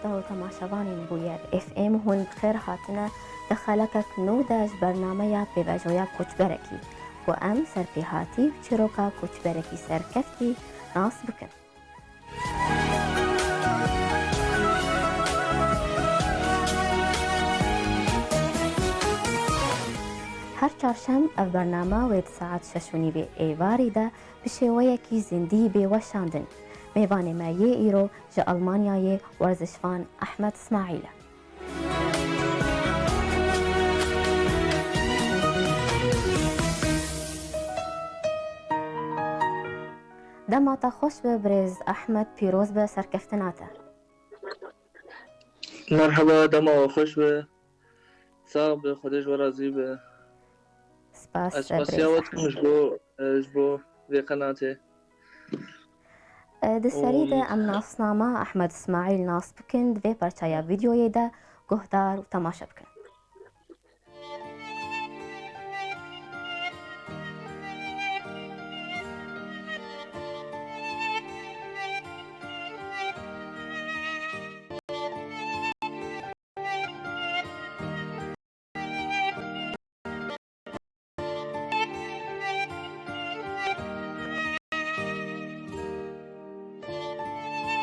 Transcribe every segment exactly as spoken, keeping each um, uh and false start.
Dawî temaşevanên Bûyer F M, hûn bi xêr hatine di xelekek nû de ji bernameya pêvajoya koçberekî, ku em serpêhatî û çîroka koçberekî serkeftî nas bikin. Her çarşem ev bername wê di saet şeş û nîvê êvarî de bi şêweyekî zindî bê weşandin. Mêvanê me yê îro ji Almanyayê werzişvan Ehmed Smaîl e. Dema te xweş be birêz Ehmed, pîroz be serkeftina te. Merheba, dema we xweş be. Sax be, Xwedê ji we razî be. Spas, Ez spasiya we dikim ji bo, e, ji bo vê qenatê. E, di serî de em nasnama Ehmed Smaîl nas bikin, di vê parçaya vîdeoyê de guhdar û temaşe bikin.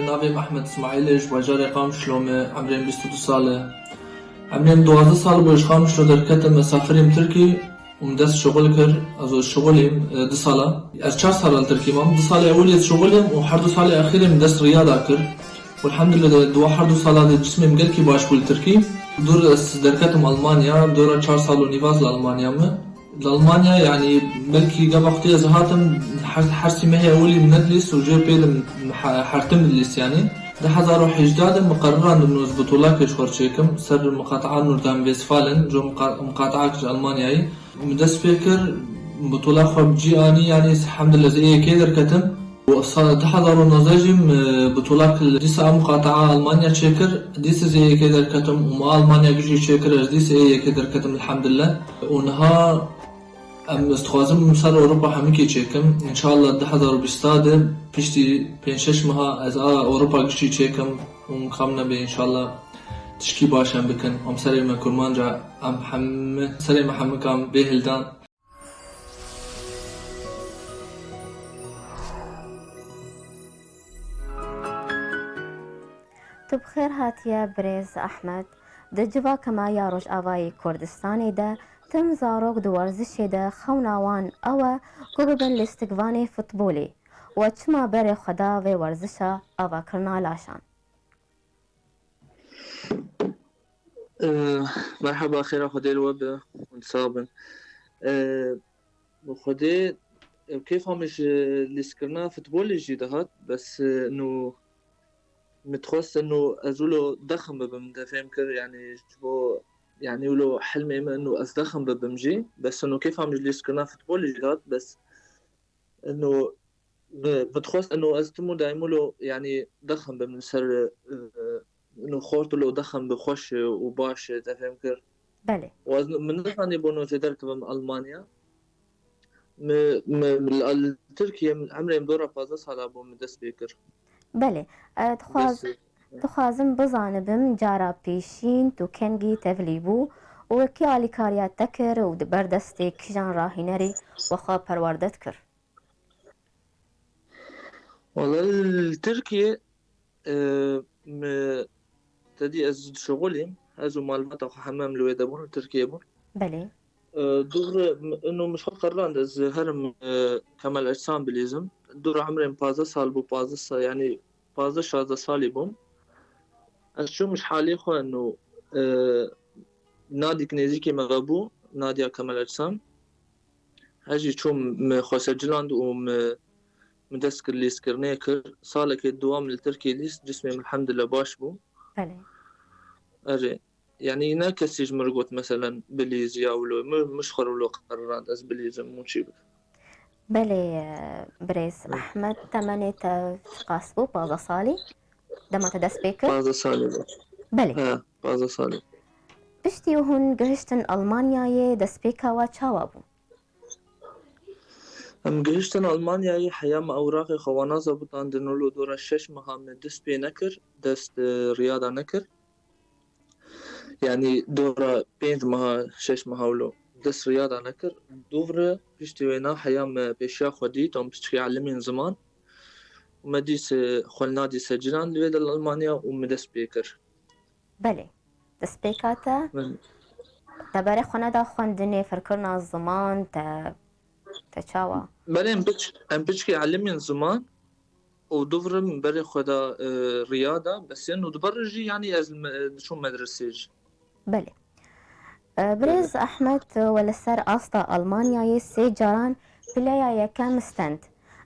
Navê min Ehmed Smaîl e, ji bajarê Qamişlo me, emrê min bîst û du sal e. Emrê min duwazdeh sal bû, ji Qamişlo derketim, ez safirîm Tirkî û min dest şixul kir. Ez şixulîm, e, du sala. Ez çar sala li Tirkî mam. Du salê ewilî ez şixulîm û her du salê exîrê min dest riyada kir. Û elhamdülillah, di wa her du sala de cismê min gelkî baş bû li Tirkî. Dûr ez derketim Almanya, dora çar sal û nîvaz li Almanya me. Li Almanya, yanî, belkî gava xwetî ez hatim, her, her sî mehê ewilî min nedilîst û jê pê de min he-, hertim dilîst, yanî. Du hezar û hejdeh de min qerirandim ez butulakê ji xwe çêkim, ser miqataa Nordrhein-Westfalen, jo miqa-, miqataa ji Almanyayê. Min dest pê kir, bitola xwe bi cî anî, yanî, elhamdülillah, ez ê yekê derketim. Û sa-, du hezar û nozdeh jî min, e, bitola kil dîsa em qataa Almanya çêkir, dîsa ez ê yekê derketim û min Almanya gişî çêkir, ez dîsa ê yekê derketim, elhamdülillah. Û niha em, ez dixwazim min ser Ewropa hemikê çêkim. Înşallah du hezar û bîst de piştî pênc şeş meha ez a Ewropa gişî çêkim û min xam nebe înşallah tişkî baş em bikin. Em serê me kurmanca em hemi, serê me hemikan bê hildan. Tu bi xêr hatiye birêz Ehmed. Di civaka me ya Rojavayê Kurdistanê de tim zarok di werzişê de xewna wan ew e ku bibin lîstikvanê futbolê. We çima berê xwe da vê werzişa avakirina laşan? Eh, merheba, xêra Xwedê li we be, hûn sax bin. Eh, bi Xwedê, eh, kêfa min ji lîstkirina futbolê jî dihat, bes, eh, ino min dixwest ino ez wilo dexim bibim, te fêm kir, yanî ji bo, yanî wilo hilmê min ino ez dexim bibim jî, bes ino kêfa min ji lîstkirina futbolê jî dihat, bes Ino, bi-, bi dixwest ino ez tim û daîm wilo, yanî dexim bim li ser, e, ino xort wilo dexim bi xweş û baş, te fêm kir. Belê. Û ez, min nizanî bû no zêder kibim Almanya. Mi, mi, li, li Tirkiye min emrê min dora pazdeh sala bû min dest pê kir. Belê. E, dixwaz-, Dest pê. Dixwazim bizanibim cara pêşîn tu kengî tevlî bû û kî alîkariya te kir û di ber destê kîjan rahînerî we xwe perwerde dikir? Wele li Tirkiye, e, mi, te dî ez dişixulîm, ez û malbata xwe heme em li wê de bûn, li Tirkiye bûn. Belê. E, dûr, ino min ji xwe qerrand ez herim, e, Kemal Ecsan bilîzim. Dûr emrê min pazdeh sal bû, pazdeh sa-, yanî pazdeh şazdeh salî bûm. Ez çûm ji halê xwe ino, e, nadîk nêzîkê me vebû, Nadia Kemal Ecsan. Ez jî çûm, min xwe seciland û min, min dest kir lîstkirinê kir. Salekê dewam li Tirkiyê lîst, cismê min elhamdulillah baş bû. Belê. Erê. Yanî ne kesî ji min re got, meselen, bilîz ya wilo. Min, min ji xwe re wilo qerrand, ez bilîzim, min çî bikim. Belê, e, birêz Hı. Ehmed, temenê te çiqas bû? Pazdeh salî? Dema te dest pê kir? Pazdeh salî bû. Belê. He, pazdeh salî. Piştî hûn gihiştin Almanyayê, destpêka we çawa bû? Em gihiştin Almanyayê, heya me ewraxê xwe wana zabitandin û li dora şeş meha me dest pê nekir, dest, e, riyada nekir. Yanî dora pênc meha, şeş meha wilo dest riyada nekir. Dûvre piştî wêna heya me pêşiya xwe dît, em piçkî elimîn ziman. Û me dîs, e, xwelna dîse cinan li vê de li Almanya û me dest pê kir. Belê. Destpêka te? Belê. Te berê xwe neda xwendinê, firkirina ziman, te, te çawa? Belê, em piç-, em piçkî elimîn ziman û dûvre min berê xwe da, e, riya da, besên û diber jî, yanî ez me-, diçûm medresê jî. Belê. E, birêz Belê. Ehmed, we li ser asta Almanyayê sê caran pileya yekem stend.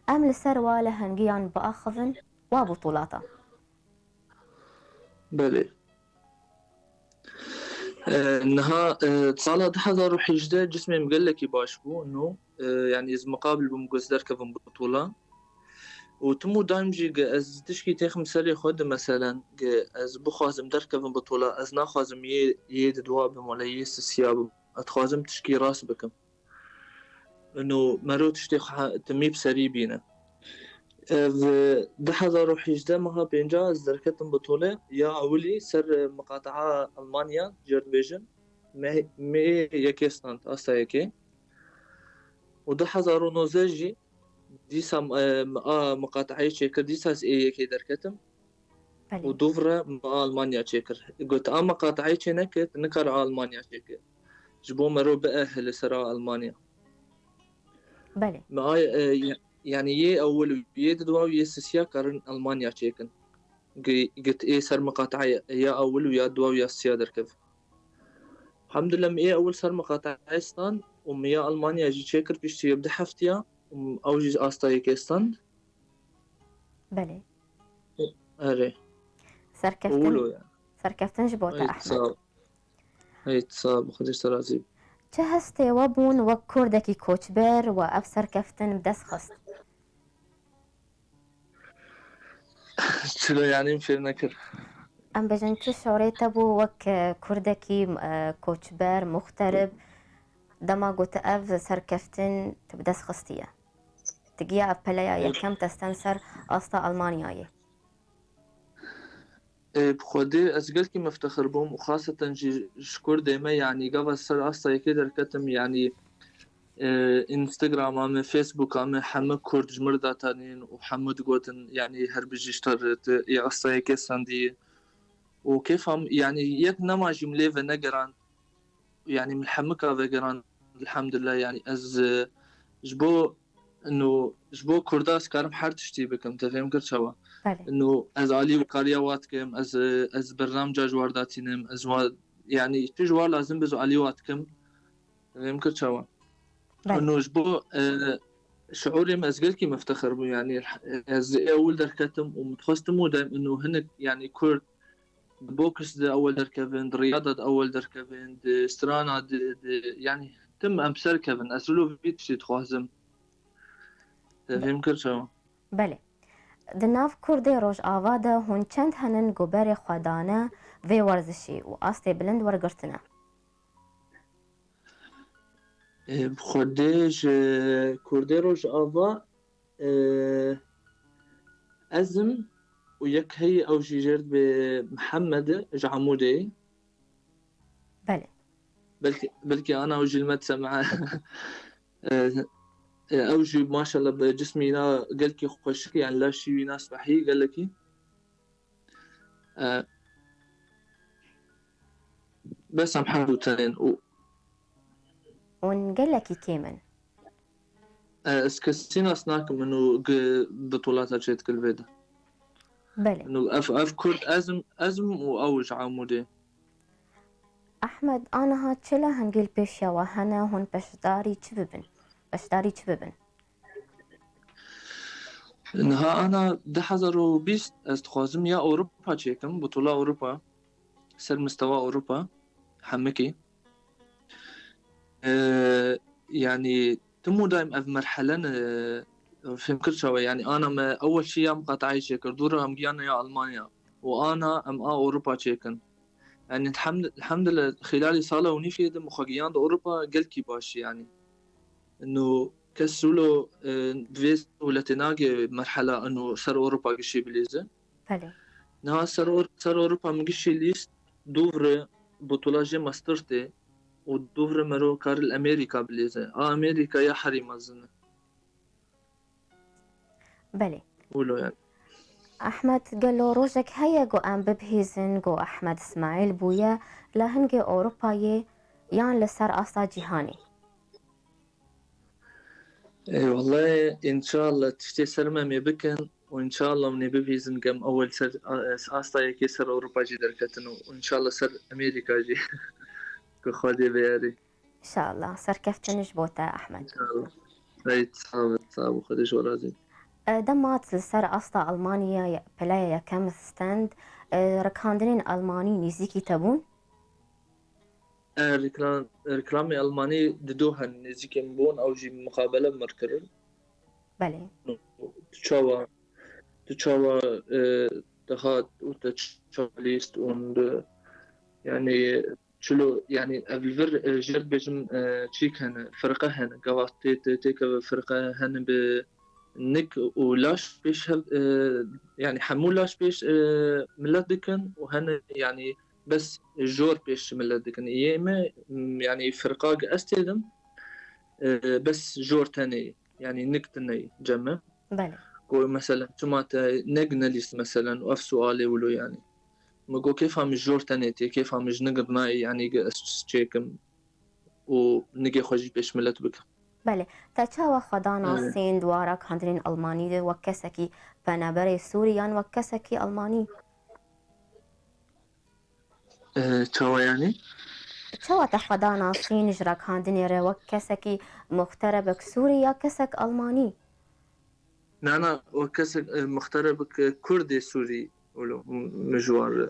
Em li ser wa lehengiyan biaxivin, wa butulata. Belê. E, niha, e, sala du hezar û hejdeh cismê min gelekî baş bû, nû, e, yanî ez miqabil bûm ku ez derkevim bitola. Û tim û daim jî ge ez tişkî têxim serê xwe de, meselen, ge ez bixwazim derkevim bitola, ez naxwazim yê, yê di dua bim, wala yê sisiya bim. Ez dixwazim tişkî rast bikim. Ino mero tiştê xwe timî bi serî bîne. Ev, e, du hezar û hejdeh meha pênca ez derketim bi tolê ya ewilî ser, e, miqataa Almanya, jê re dibêjin, me, me yekê stand, asta yekê. Û du hezar û nozdeh jî dîsa, e, me a miqataeyê çêkir, dîsa ez ê yekê derketim. Belê. Û dûvre me a Almanya çêkir. Got, a miqataeyê çê neke, tu nikare a Almanya çêke. Ji bo mero biehile ser a Almanya. Belê. Me a, e, ya-, yanî yê ewil û yê didwa û yê sisiya karin Almanya çêkin. Gi-, git ê ser miqataeyê ya ewil û ya dwa û ya sisiya derkev. Hemdulillah, me ê ewil ser miqataeyê stan û me ya Almanya jî çêkir piştî yê bi du heftiya û ew jî asta yekê stand. Belê. Erê. Serkeftin, Ewlo ya. Serkeftin ji bo te, Ey, Ahmed. Sağ ol. Ey, sağ ol. Xwedê te razî be. Çi hestê we bûn wek kurdekî koçber we ev serkeftin bi dest xist? Çilo, yanî min fêr nekir. Em bêjin, çi şorê te bû wek, e, kurdekî, e, koçber, muxterib, dema got ev serkeftin tu bi dest xistiye? Digiya ev peleya Ê, yekem te sten ser asta Almanyayê. Ê, bi Xwedê ez gelkî meftexir bûm û xaseten jî ji Kurdê me, yanî gava ser asta yekê derketim, yanî, e, Instagrama me, Facebooka me, hemû Kurd ji mir datanîn û hemû digotin, yanî her bijî ji te re, tu ê asta yekê sendî. Û kêfa min, yanî yek nema jî min lê venegeran. Yanî min hemika vegeran, elhamdulillah, yanî ez, e, ji bo, ino, ji bo Kurda ez karim her tiştî bikim, te fêm kir çawa? Belê. Ino, ez alî kariya wa dikim, ez, e, ez bernamca ji war datînim, ez wa, yanî tu ji war lazim be ez alî wa dikim, te fêm kir çawa? Belê. Ino, ji bo, e, şiûrê min ez gelkî meftexir bûm, yanî ez ê ewil derketim û min dixwestim û dem ino hinek, yanî Kurd, di boks de ewil derkevin, di riyada de ewil derkevin, di strana de, de, yanî tim em ser kevin. Ez wilo vî tiştî dixwazim. Te Be- fêm kir çawa? Belê. Di nav Kurdê Rojava de hûn çend henin ku berê xwe dane vê werzişî û astê bilind wergirtine? Ê, bi Xwedê ji Kurdê Rojava, ê, ez im û yek heye, ew jî jêr dibê Mihemed e, ji Amûdê. Belê. Belkî, belkî ana ew jî li me diseme. Ê, ê, ew jî maşallah bi cismî na gelkî xweşik, yani laşî wî na spehî gelekî. E, bes em hemû tenên û Hûn gelekî kêm in. E, ez kesî nas nakim, min û gi-, bitolata çêdikir vê de. Belê. Min û ev, ev Kurd ez im, ez im û ew ji Amûdê. Ahmed, aniha çi lehengî li pêşiya we hene, hûn beşdarî çi bibin? Beşdarî çi bibin? Niha ana du hezar û bîst ez dixwazim ya Ewropa çêkim, bitola Ewropa, ser mistewa Ewropa, hemikî. Ee, yanî tim û daim ev merhele ne, fêm kir çawa, yanî ana me ewel şî ya miqataeyê çêkir, dû re em giyane ya Almanya û ana em a Ewropa çêkin. Yanî elhamd-, elhamdülillah, xîlalî sala û nîfê de min xwe giyand Ewropa gelkî baş, yanî. Ino kes wilo, e, di vê sewletê nagê merhela eno ser Ewropa gişî bilîze. Belê. Niha ser Ewro-, ser Ewropa min gişî lîst, dûv re butula jê master tê û dûv re mero kar li Amerîka bilîze. A Amerîka ya herî mezin e. Belê. Wilo yani. Ehmed, gelo rojek heye ku em bibihîzin ku Ehmed Îsmaîl bûye li hingê Ewropayê yan li ser asta cîhanê? Ê, wellahî, înşallah tiştê ser me mê bikin û înşallah em nê bibihîzin ku em ewil ser, a-, asta yekê ser Ewropa jî derketin û înşallah ser Amerîka jî ku Xwedê biyarî. Înşallah. Serkeftin ji bo te, Ehmed. Înşallah. Ey, sağ ol, sağ ol. Xwedê ji we razî. E, dema tu li ser asta Almanya ye-, peleya yekem stend, e, rikandinên Almanî nêzîkî te bûn? E, riklan-, riklamê Almanî dido hen nêzîkê min bûn, ew jî muqabele min kirin. Belê. Tu çawa, tu çawa, e, dihat û te çawa lîst û di, yani, çilo, yani, ev li vir, e, jêr dibêjim, e, çîk hene, firqe hene, gava tê, tê, têkeve firqe hene bi nik û laş pêş hev, e, yani, hemû laş pêş, e, millet dikin û hene, yani, bes jor pêş millet dikin. Yê me, m, yani, firqa ge ez têdim, e, bes jor tenê, yani, nik tine cem me. Belê. Ku, mesela, çima te nik nelîst, mesela, û ev sualê wilo, yani. Min got, kêfa min ji jor tenê tê, kêfa min ji nik nayê, yanî ge ez çêkim û nigê xwe jî pêş milet bikim. Belê. Te çawa xwe da Evet. nasîn di wara rikandinên Almanî de wek kesekî penaberê Sûrî yan wek kesekî Almanî? Ee, çawa yani? Çawa te xwe da nasîn ji rikandinê re wek kesekî muxterebek Sûrî ya kesek Almanî? Na, na, wek kesek, e, muxterebek, e, Kurdê Sûrî, wilo, m-, min ji wan re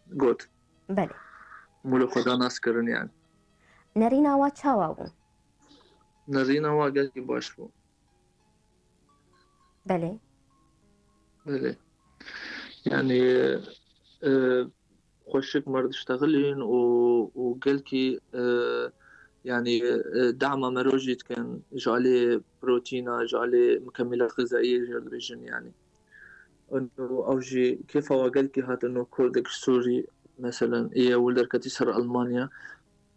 got. Belê. Wilo xwe da nas kirin yani. Nerîna wa çawa bû? Nerîna wa gelkî baş bû. Belê. Belê. Yani, e, xweşik me re diştexilîn û, û gelkî, e, yani, e, dema me re jî dikin ji alî protîna, ji alî mukemmilat xizayiyê jê re dibêjin yani. Û ew jî kêfa we gelkî hat, û kurdek ji Sûrî, meselen, yê ewil derketî ser Almanya.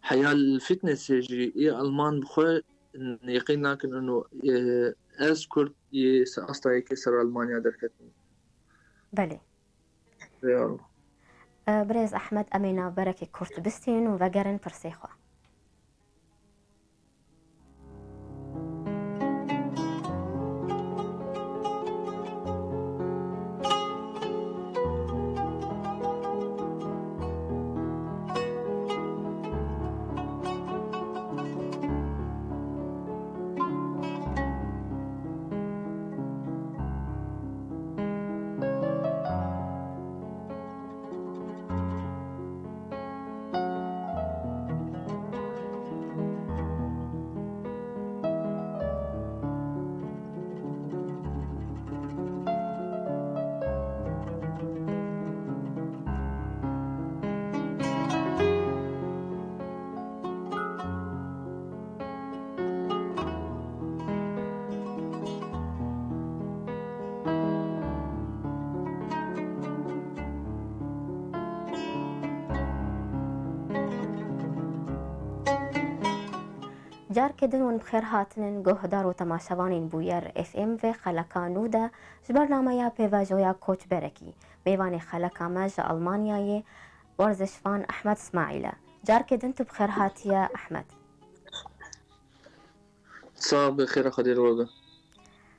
Heya li fitnesê jî yê Alman bi xwe yeqîn nakin, û, e, ez kurd yê se-, asta yekê ser Almanya derketim. Belê. Ya. E, birêz Ehmed, em ê navberekê kurt bistînin û vegerin pirsê xwe. Carkê din hûn bi xêr hatinin guhdar û temaşevanên Bûyer F M vê xeleka nû de ji bernameya pêvajoya Koçberekî. Mêvanê xeleka me ji Almanyayê werzişvan Ehmed Îsmaîl e. Carkê din tu bi xêr hatiye Ehmed. Sax be, xêra Xwedê li we be.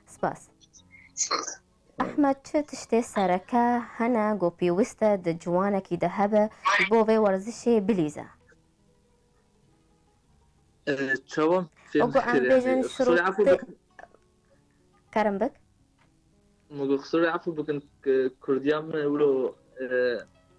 Spas. Ehmed, çi tiştê sereke hene ku pêwist e di ciwanekî de hebe ji bo vê werzişê bilîze? E, çawa fêm Oku em dikir, bêjin yani, xisûrê efû şirûtê bikin. Kerem bik. Min got, xisûrê efû bikin, k-, kurdiya min wilo, e,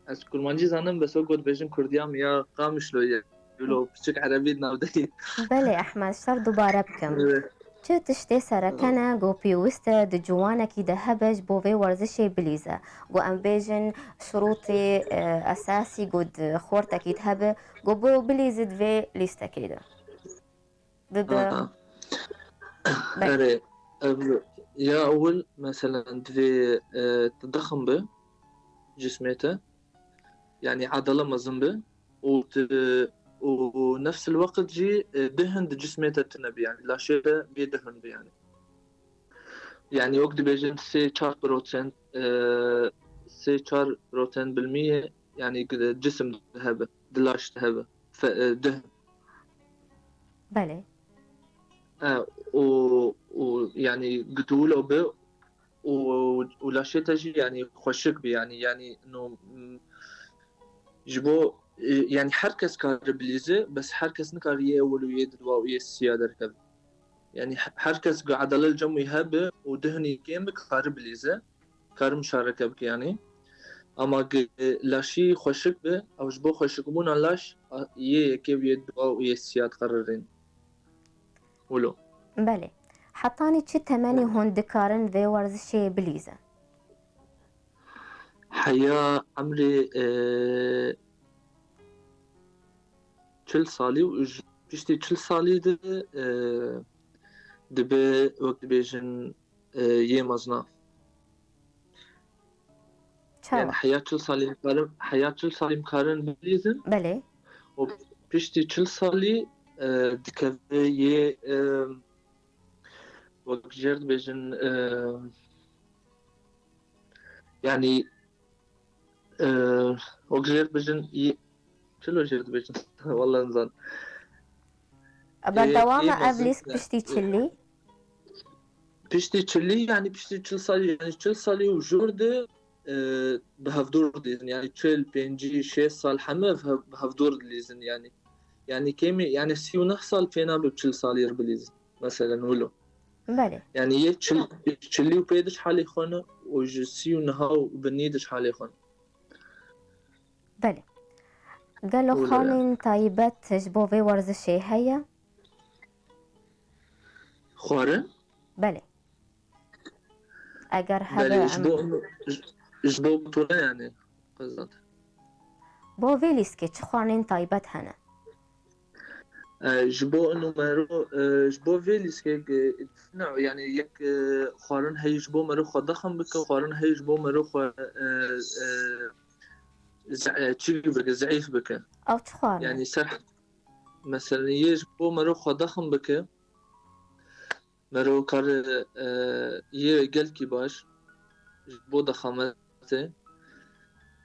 ez kurmancî zanim, bes wek got bêjin kurdiya min ya Qamişlo ye. Wilo piçik erebî di nav de ye. Belê Ehmed, şer dubare bikim. Evet. Çi tiştê sereke ne ku pêwist e di ciwanekî de hebe ji bo vê werzişê bilîze? Ku em bêjin şirûtê, e, esasî ku di xortekî de hebe, ku bo bilîzit vê lîstekê de. Dide. Aha. Erê, ev ya ewil, meselen, divê, e, tu dixin bi cismê te, yanî edale mezin bi û tu, û nefs el weqt jî, e, dihin di cismê te tune bi, yanî laşê te bê dihin bi, yanî. Yanî wek dibêjin sê çar protein, e, sê çar protein bilmî ye, yanî cisim de hebe, di laş de hebe. Fe-, e, dihin. Belê. E, û, û, yanî, gitûlo bi û, û laşê te jî, yanî, xweşik bi, yanî, yanî, no, m, ji bo, e, yanî, her kes kare bilîze, bes her kes nikare yê ewil û yê didwa û yê siya derkeve. Yanî, he-, her kes ku edale li cem wî hebe û dihinî kêm bi, kare bilîze. Karim muşareke bike, yanî. Ama ge-, laşî xweşik be, ew ji bo xweşikbûna laş, a, yê yekê û yê dua û yê siya diqerirîn. Wilo. Belê. Hetanî çi temenî hûn dikarin vê werzişê bilîzin? Heya emrê, e, çil salî û ji piştî çil salî de, e, dibe, wek dibêjin, e, yê mezna. Çawa? Yani heya çil salî em karin, heya çil salî em karin bilîzin. Belê. Û piştî çil salî, e, dikeve yê, e, wek jêr dibêjin, e, yani, e, wek jêr dibêjin, yê, çilo jêr dibêjin? Wallah nizan. Berdewam e ev lîsk piştî çilî? Piştî çilî, yani piştî çil salî, yani çil salî û jor de, e, bi hevdor dilîzin. Yani çil, pêncî, şêst sal heme bi hev-, bi hevdor dilîzin yani. Yani kêmî, yani sî û neh sal fêna bi çil salî re bilîzin. Meselen wilo. Belê. Yani yê çil, çilî û pê diş halê xwe ne û ji sî û neha û binî diş halê xwe ne. Belê. Gelo xwarnên taybet ji bo vê werzişê heye? Xwarin? Belê. Eger hebe Belê, ji bo, ji bo butûne yani. Qezat. Bo vê lîskê çi xwarnên taybet hene? E, ji bo ino mero, e, ji bo vê lîskê, e, ne, yani yek, e, xwarin heye ji bo mero xwe dexin bike, xwarin heye ji bo mero xwe, e, e, ze-, e, çi bike, zeîf bike. Ew çi xwarin? Yani ser, meselen yê ji bo mero xwe dexin bike, mero kare, e, yê gelkî baş, ji bo dexametê,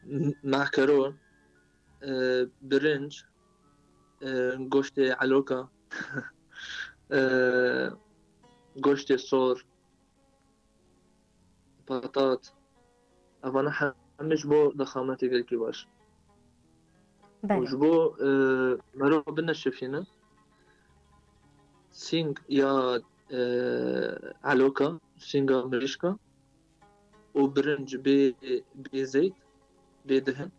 m-, mehkero, e, birinc, e, goştê eloka, e, goştê sor, patat, evana heme ji bo dexametê gelkî baş. Û Belê. ji bo, e, mero bineşifîne, sîng ya, e, eloka, sînga mirîşka û birinc bê, bê zeyt, bê dihin.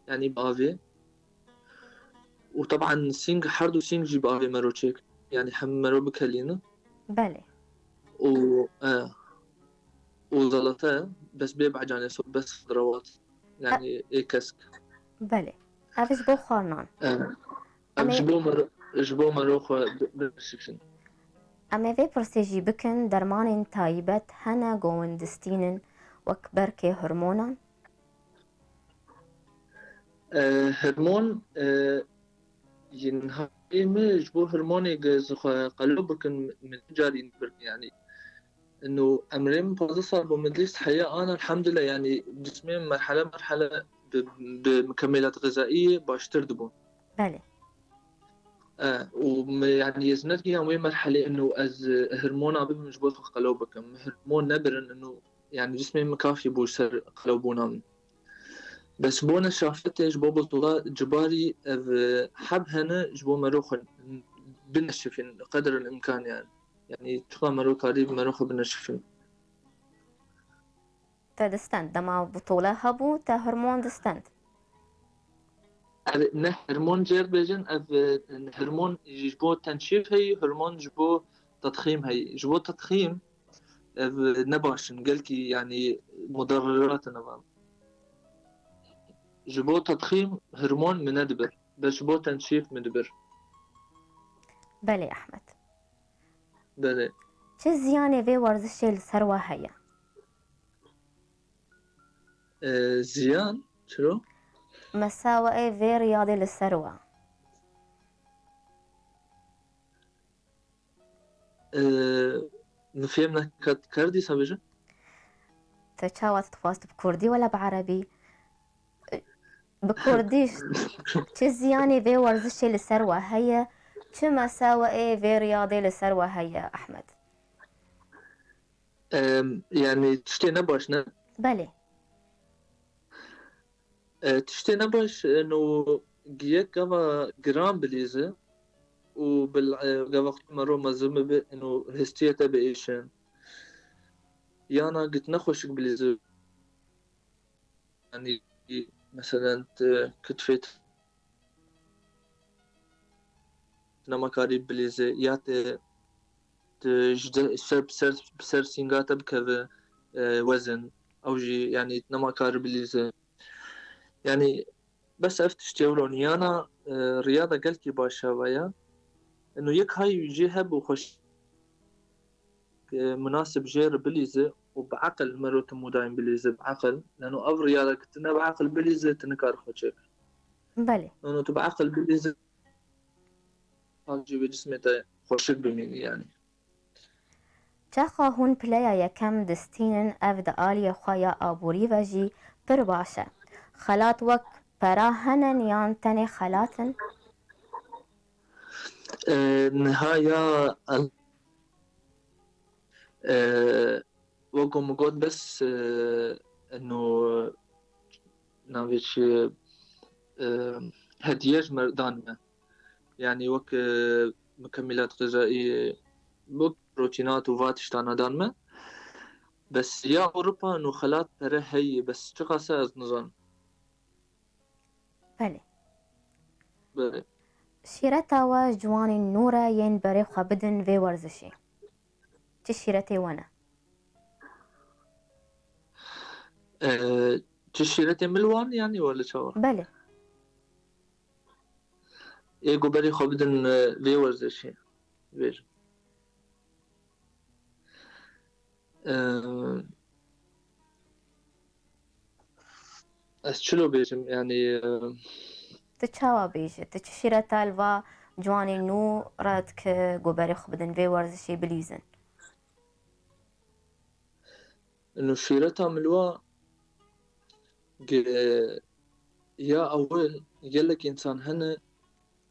Yani bi avê. Û teban sîng, her du sîng jî bi avê mero çêk. Yani hem mero bikelîne. Belê. Û, e, û zelate, bes bê becanê so, bes xidrawat. Yani ê kesk. Belê. Ev ji bo xwarnan. E, ev Em ê- ji bo mero, ji bo mero xwe bi-, bineşifin. Em ê vê pirsê jî bikin, dermanên taybet hene ku hûn distînin wek berkê hormonan? E, hormon, e, yên hayê me ji bo hormonê ge zixwe qelo bikin, min carî nibir yani. Ino emrê min pazdeh sal bo min dîst heya an, elhamdülillah, yani cismê min merhele merhele bi, bi mukemmelat xezaiyê baştir dibûn. Belê. E, û me, yani ez netgiyan wê merhelê ino ez, e, hormona bibim ji bo xwe qelo bikim. Hormon nebirin ino, yani cismê min kafî bû ser qelobûna min. Bes bo neşafetê ji bo bitola cibarî ev, e, heb hene ji bo mero xwe bineşifin qedr el imkan yani. Yani çiqa mero karî mero xwe bineşifin. Te distend, dema bitola hebû, te hormon distend. Ev ne hormon cêr bêjin, ev, e, hormon ji bo tenşîf heyî, hormon ji bo tedxîm heyî. Ji bo tedxîm ev ne baş in, gelkî yani mudarrirat in evan. Ji bo tedxîm hormon min nedibir, bes ji bo tenşîf min dibir. Belê Ehmed. Belê. Çi ziyanê vê werzişê li ser we heye? E, ziyan? Çiro? Mesaweê vê riyadê li ser we? E, Min fêm nekat, kar dîsa bêje? Te çawa dixwast bi kurdî wela bi erebî? Bi kurdî, çi ziyanê vê werzişê li ser we heye? Çi mesaweê vê riyadê li ser we heye, Ehmed? Em, yani tiştê ne baş ne? Belê. E, tiştê ne baş, e, no giyek gava giran bilîzi û bil, e, gava xwe mero mezin bibe, no hestiyê te biêşin. Yana git nexweşik bilîzi. Yani, meselen, tu kitifê te nemakarî bilîzi, ya te, tu ji de, ser, ser, ser sînga te bikeve, e, wezin, ew jî, yani, nemakarî bilîzi. Yani, bes ev tiştê wilo niyana, e, riyada gelkî baş heva ya. Eno yek hay jê hebû xweş, e, munasib jê re bilîzi û bi eqil mero tu mudayim bilîzi, bi eqil. Leno ev riyada ki tu ne bi eqil bilîzi, tu nikar xwe çêk. Belê. Eno tu bi eqil bilîzi, pancî ve cismê te xweşik bimînî yani. Çaxa hûn pileya yekem distînin, ev di aliyê xwe ya aborî ve jî pir baş e. Xelat wek pera hene yan tenê xelat in? E, niha ya el-, e, wek ku min got bes, e, eno navê çi, e, hediye ji me dan me. Yani wek, e, mukemmilat xizayî, wek proteinat û va tiştana dan me. Bes ya Ewropa no xelat pere heye, bes çiqas e ez nizanim. Belê. Belê. Şîreta we ji ciwanên nû re yên berê xwe bidin vê werzişê. Çi şîretê we ne? E, çi şîretê min li wan yani wele çawa? Belê. Ê ku berê xwe bidin, e, vê werzişê. Vêjim. E, ez çilo bêjim, yani, e, Tu çawa bêjî? Tu çi şîreta li va ciwanên nû re dike ku berê xwe bidin vê werzişê bilîzin? Ino şîreta min li wa ge-, ya ewil gelek însan hene,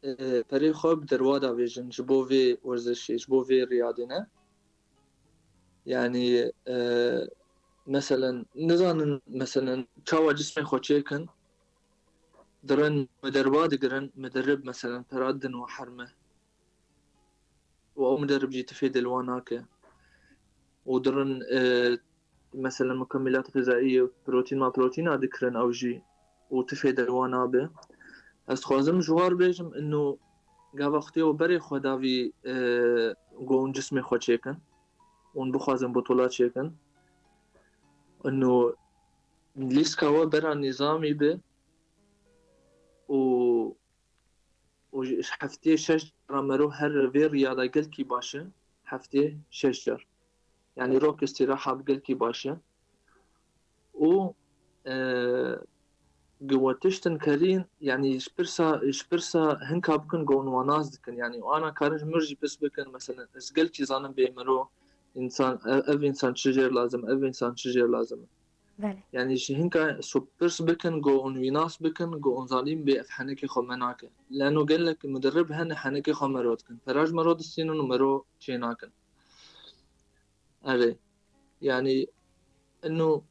e, perê xwe bi derwa davêjin ji bo vê werzişê, ji bo vê riyadê ne. Yani, e, meselen, nizanin, meselen, çawa cismê xwe çêkin, dirin mi derba digirin, midirib, meselen, pera din û herme. Û ew midirib jî tifê dilwa nake. Û dirin, e, meselen, mukemmilat xizayî, protîn ma protîna dikirin ew jî. Û tifê dilwa nabe. Ez dixwazim ji war bêjim, ino gava xwedê û berê xwe davî, e, go hûn cismê xwe çêkin. Hûn bixwazin butula çêkin. Ino lîska we bera nîzamî be û, û ji heftê şeş cara mero her vê riyada gelkî baş e. Heftê şeş car. Yani rok istiraha bi gelkî baş e. Û, e, gi we tiştin kerîn, yani ji pirsa, ji pirsa hinka bikin go hûn wan nas dikin. Yani ana karin ji mir jî pirs bikin, meselen, ez gelkî zanim bê mero însan, ev, ev însan çi jêr lazim, ev însan çi jêr lazim. Belê. Yani ji hinka so pirs bikin, go hûn wî nas bikin, go hûn zanîn bê ev henekê xwe me nake. Leno gelek mudirib hene henekê xwe mero dikin. Pera ji mero distînin û mero çê nakin. Erê. Yani ino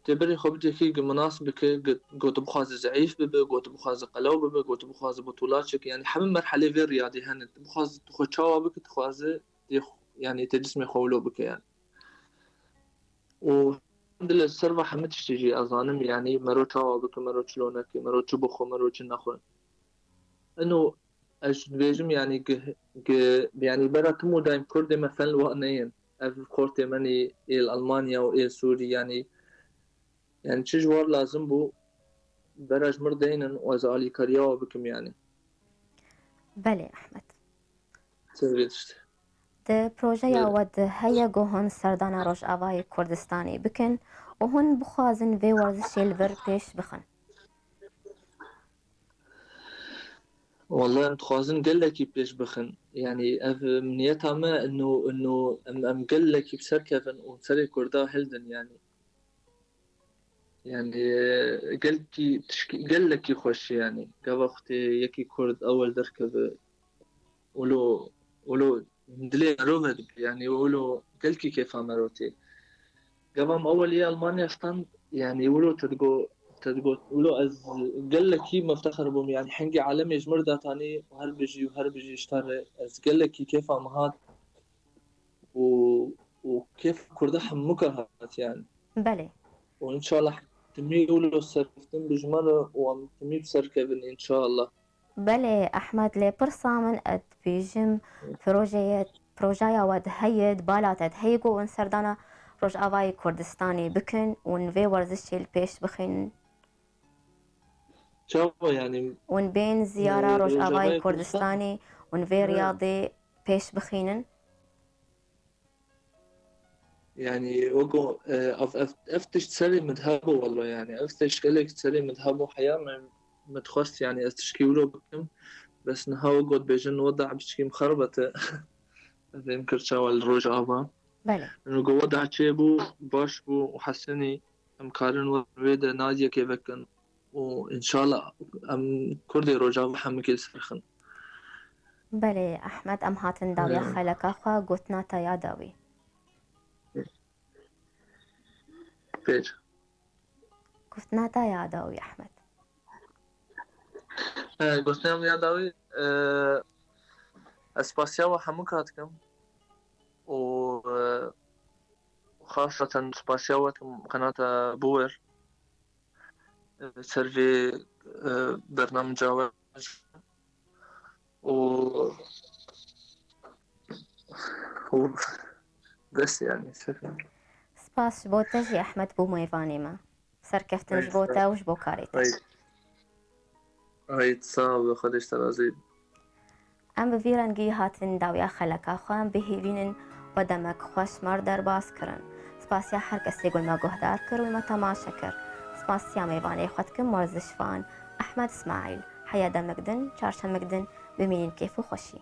tê berê xwe bidekî gi minas bike, gi-, go tu bixwaze zeîf bibe, go tu bixwaze qelew bibe, go tu bixwaze butula çêke. Yani hemî merhelê vê riyadê hene. Tu bixwaze tu xwe çawa bike, tu xwaze tê xwe, yani tê cismê xwe wilo bike yani. Û dilê ser ve hemî tiştî jî ez zanim, yani mero çawa bike, mero çilo neke, mero çi bixwe, mero çi nexwe. Ino ez dibêjim, yani gi-, gi-, yani bera tim û dayim kurdê me fel wa neyên. Ev xortê me nî êl Almanya û êl Sûrî, yani, yani çi ji war lazim bû, bera ji mir deynin û ez alîkariya we bikim, yani. Belê, Ehmed. Çi vê tiştê. Di projeya we de heye ku hûn serdana Rojavayê Kurdistanê bikin û hûn bixwazin vê werzişê li vir pêş bixin? Wele em dixwazin gelekî pêş bixin. Yanî ev niyeta me ino, ino em, em gelekî bi ser kevin û serê Kurda hildin yanî. Yanî gelkî tişkî, gelekî xweşî yanî. Gava xwetê yekî Kurd ewel derkeve. Wilo, wilo dilê merov e dibî, yanî wilo gelkî kêfa mero tê. Gava em ewel yê Almanya stand, yanî wilo te digo, te digo, wilo ez gelekî meftexer bûm, yanî hengî alemê ji mir datanî û her bijî û her bijî ji te re, ez gelekî kêfa min hat û, û kêfa Kurda hemûka hat yanî. Belê. Û înşallah timî wilo serkeftin bi ji me re û em timî bi ser kevin înşallah. Belê Ehmed, lê pirsa min ez dibêjim, projeyê, projeya we de heye, di bala te de heye ku hûn serdana Rojavayê Kurdistanê bikin û hûn vê werzişê li pêş bixînin? Çawa yanî? Hûn bên ziyara e, Rojavayê Kurdistanê, hûn vê riyadê pêş bixînin? Yanî weko, e, ev, ev, ev tişt serê min de hebû wele yanî. Ev tişt gelek serê min de hebû, heya min, min dixwest yanî ez tişkî wilo bikim. Bes niha weko dibêjin weda biçkî mixerbet e. Ez êm kir çawa li Rojava. Belê. Ino go weda çêbû, baş bû û hesinî em karin wê de nadiyekê vekin. Û înşallah em Kurdê Rojava hemikê li ser xin. Belê Ehmed, em hatin dawiya xeleka xwe, gotina te ya dawî. Pêr. Gotina te ya dawî Ehmed. E, gotina min ya dawî, e, ez spasiya we hemûka dikim û, e, xaseten spasiya we dikim qenata Buwer. Ser vê, e, bernamca we û, û bes yanî. Spas ji bo te jî Ehmed bû mêvanê me. Serkeftin ji bo te û ji bo karê te. Ay, ay, sağ ol, Xwedê ji te razî. Em bi vî rengî hatin dawiya xeleka xwe, em bihêvînin we demek xweş me re derbas kirin. Spasiya her kesê ku me guhdar kir û me temaşe kir. Spasiya mêvanê xwe dikim werzişvan Ehmed Îsmaîl. Heya demek din, çarşemek din, bimînin kêf û xweşî.